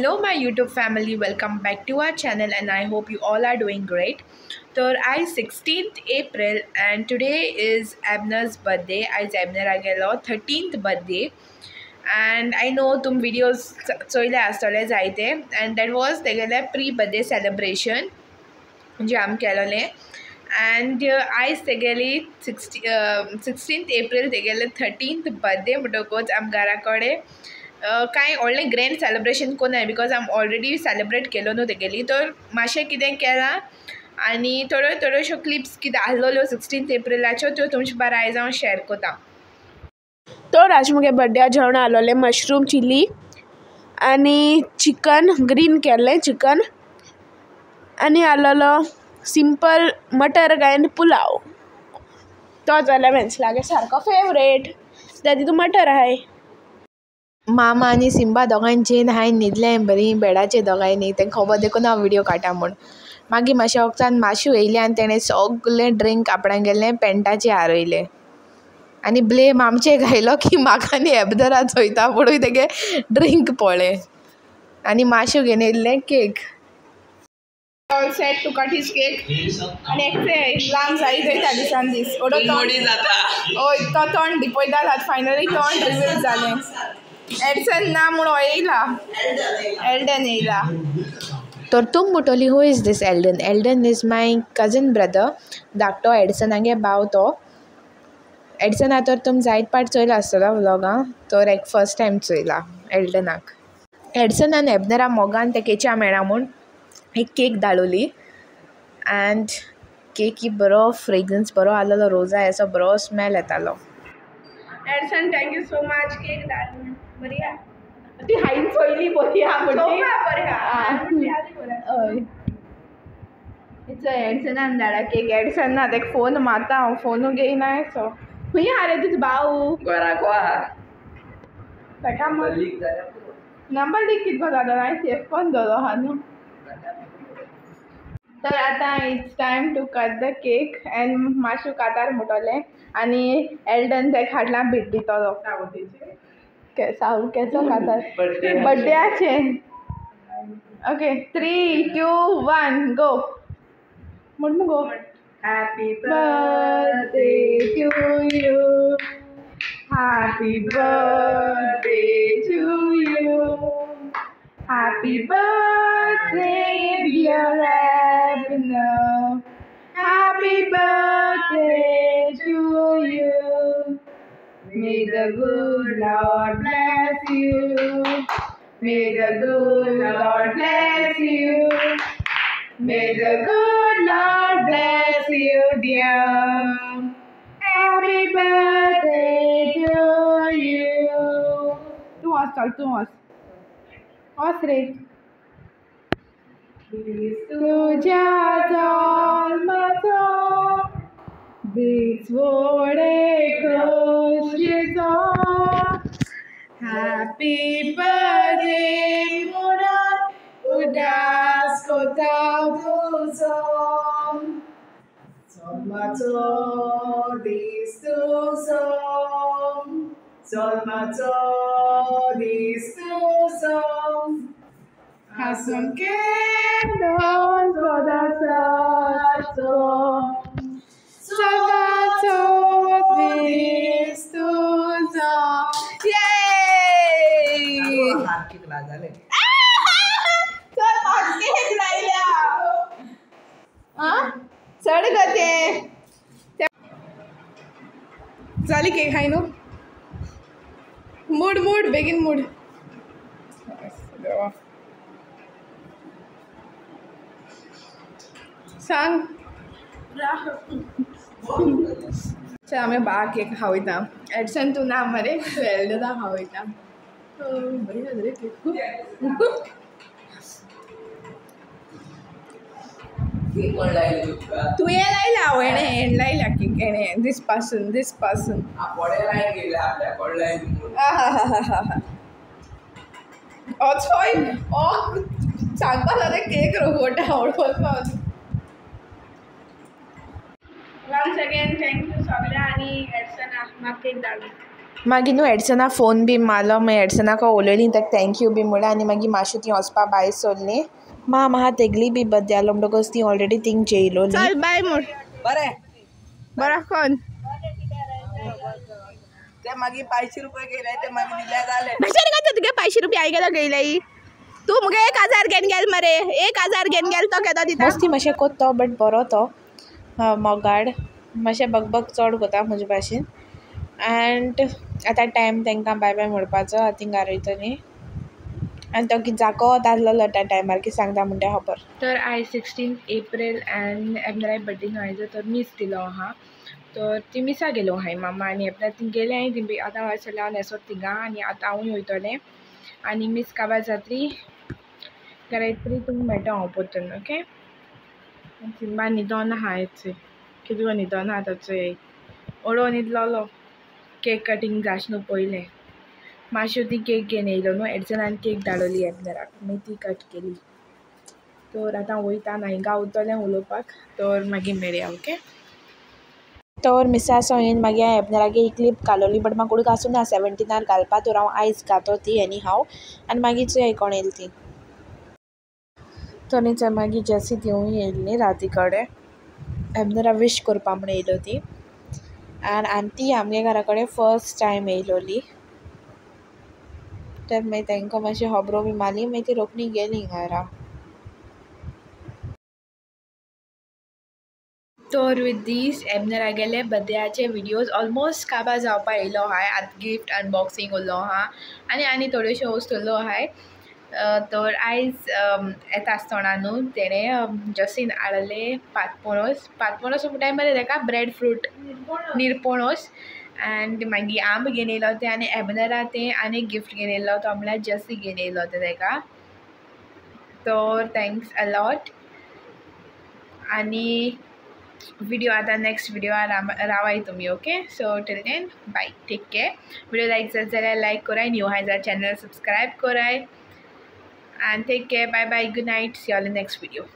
Hello my YouTube family, welcome back to our channel and I hope you all are doing great. So I 16th April and today is Abner's birthday. I Abner आगेलो 13th birthday and I know तुम videos चोयले आसतले जायते and that was तेगेले pre birthday celebration जे आम केलोले and आयज तेगेली 16th April तेगेले 13th birthday म्हणटकूच आम घरा कडेन कांय व्हडलें ग्रँड सेलिब्रेशन कोन्नाय because आम ऑलरेडी सेलिब्रेट केलो न्हू तेगेली, तर मातशें कितें केलां आनी थोड्यो थोड्योश्यो क्लिप्स कितें आसलेल्यो 16th एप्रिलाच्यो त्यो तुमचे बारा आयज हांव शेअर कोता. तर आज मुगे बड्डे जेवण आसलोलें मशरूम चिली आनी चिकन ग्रीन केल्लें चिकन आनी आसलोलो सिंपल मटर आनी पुलाव. तो जाल्यार वेन्सलागे सारको फेवरेट, त्या तितू मटर आहाय. मामा आनी सिम्बा दोगांय चेन हांवें न्हिदलें बरीं बेडाचेर दोगांयनी, तेंका खबर देखून हांव व्हिडियो काडटा म्हूण. मागीर मातशें वखदान माशू येयलें आनी तेणें सगलें ड्रिंक आपणागेलें पेंटाचेर हारयलें आनी ब्लेम आमचेर घायलो की म्हाका आनी एबनरा चोयता म्हणून तेगे ड्रिंक पळय आनी माशू घेवन येयल्लें cake. All set to cut his cake. आनी एकटे लांब जायत वयता दिसान दीस. ओडो तोंड हय तो तोंड लिपयतालो आतां फायनली तोंड रिवील जालें. एडसन ना म्हूण हो येयला, एल्डन येयला. तर तूं म्हणटली who is this Eldon? Eldon is my cousin brother, धाकटो एडसनागे भाव तो. एडसना तर तुमी जायत पाट चोयला आसतलो व्लॉगां, तर एक फर्स्ट टायम चोयला एल्डनाक. एडसनान एबनरा मोगान ते केच्या मेळा म्हूण एक केक धाडवली एंड केकी बरो फ्रेग्रंस बरो आसलेलो, रोजा असो बरो स्मेल येतालो. Edson thank you so much cake धाड बरी आहा. ती हांवें चोयली बरी आहा म्हणटी. बरी आहा. हय एडसनान धाडा केक. एडसन ना तेका फोन मारता हांव, फोनू घेयना सो. खूंय आहा रे तुजो भाऊ? घराको आहा. तेका नंबर लीक कितको जालो हांवें सेव कोन्न दवरलो आहा न्हू. तर आतां it's time to cut the cake and माशू कातार म्हणटलें आनी एल्डन तेका हाडला भेट दितलो. साव केसो कातार बड्ड्याचें. ओके 3 2 1 गो म्हण मुगो. Happy birthday to you, happy birthday to you, happy birthday dear Abner, happy birthday to you. May the good Lord bless you, may the good Lord bless you, may the good Lord bless you dear. Happy birthday to you. तूं वच चल, तूं वच वच रे. तुज्या जल्माचो दीस व्हडे खोशयेचो, happy birthday म्हणून उदास कोता तुजो, जल्माचो दीस तुजो, जल्माचो दीस तुजो, हांसून केन्नाच वदासाचो, जल्माचो दीस तुजो. येय! चल केक लायल्या. चड गो तें जाली केक खाय न्हू. मूड मूड बेगीन मूड. देवा सांग. चल आमी बा केक खावयता. एडसन तूं ना मरे, तूं एल्डना खावयता. बरी जाली रे केक. तुवें लायला हांव हेणें हेण लायला केक हेणें दीस पासून दीस पासून. चोय हो सांगपा जालें केक रोखोटा आवडपाक. वन्स अगेन thank you सगळ्या आनी एडसना म्हाका केक धाडली. मागीर न्हू एडसना फोन बी मारलो, मागीर एडसनाक उलयलीं ताका thank you बी म्हणलें आनी मागीर मातशें तीं वचपा भायर सरलीं. मा म्हाका तेगली बी बर्थडे आसलो म्हणटकच ती ऑलरेडी थिंग जेयलोली. चल बाय म्हण. बरें बरें कोन ते मागीर 500 रुपये गेले ते मागीर दिले जाले. भशेन का तुगे 500 रुपया हांवें गेलो घेयले. तूं मुगे 1000 घेवन गेल मरे, 1000 घेवन गेल तो केदो दिता. मस्ती मातशें कोत्तो बट बरो तो मोगाड, मातशें बकबक चड कोता म्हजे भाशेन. एंड आतां टायम तांकां बाय बाय म्हणपाचो, आतां तीं घारा वयतलीं. आनी तो कितें जागोत आहलोलो त्या टायमार कितें सांगता म्हण तें खबर. तर आयज 16 एप्रील एंड एबनरा बड्डे न्हू आयज, तर मीस दिलो आहा. तर ती मिसा गेलो हांवें मामा आनी एबनर ती गेले हांवें ती आतां हय सगळें हांव न्हेसोत थिंगा आनी आतां हांवूय वयतलें आनी मीस काबार जातली घरा येतरी तुमकां मेळटा हांव परतून. ओके, सिम्बा न्हिदोन आहा चोय, कितें न्हिदोन आहा तो चोय, ओडो न्हिदलोलो केक कटींग जाश न्हू पयलें. मातशें ती केक घेवन येयलो न्हू एडसनान केक धाडवली एबनराक, मागीर ती कट केली. तर आतां वयता हिंगा उरतलें उलोवपाक, तर मागीर मेळया. ओके, तर मिसा सो येवन मागीर हांवें एबनरागे एक क्लिप घालोली बट म्हाका उडक आसूं ना 17 घालपा, तर हांव आयज घातो ती एनी हांव आनी मागीर चोय कोण येयली ती. तर चोय मागीर जेसी तिवूय येयल्ली राती कडेन एबनरा विश करपा म्हूण येयलो ती. आनी आनी ती आमगे घरा कडेन फर्स्ट टायम येयलोली. तर मागीर तांकां मातशी खबरो बी मारली, मागीर ती रोखडी गेली घरा. तर विथ these एबनरागेले बर्थडेयाचे व्हिडियोज ऑलमोस्ट काबार जावपा येयलो आहाय. आतां गिफ्ट अनबॉक्सिंग उरलो आहा आनी आनी थोड्योश्यो वस्तू उरल्यो आहाय. तर आयज येता आसतना न्हू तेणें जसीन हाडले पातपोणोस, पातपोणोस म्हणटाय मरे तेका, ब्रेड फ्रूट निरपोणोस. एंड मागीर आंब घेवन येयलो तें आनी एबनरा तें आनी गिफ्ट घेवन येयलो तो म्हणल्यार जसी घेवन येयलो तें तेका. तर thanks a lot. आनी व्हिडिओ आतां नेक्स्ट व्हिडिओ रावाय तुमी. Okay, so till then bye, take care. Video like जात जाल्यार लायक कराय, न्यू आहाय जाल्यार चॅनल सबस्क्रायब कराय. And take care, bye bye, good night, see all in next video.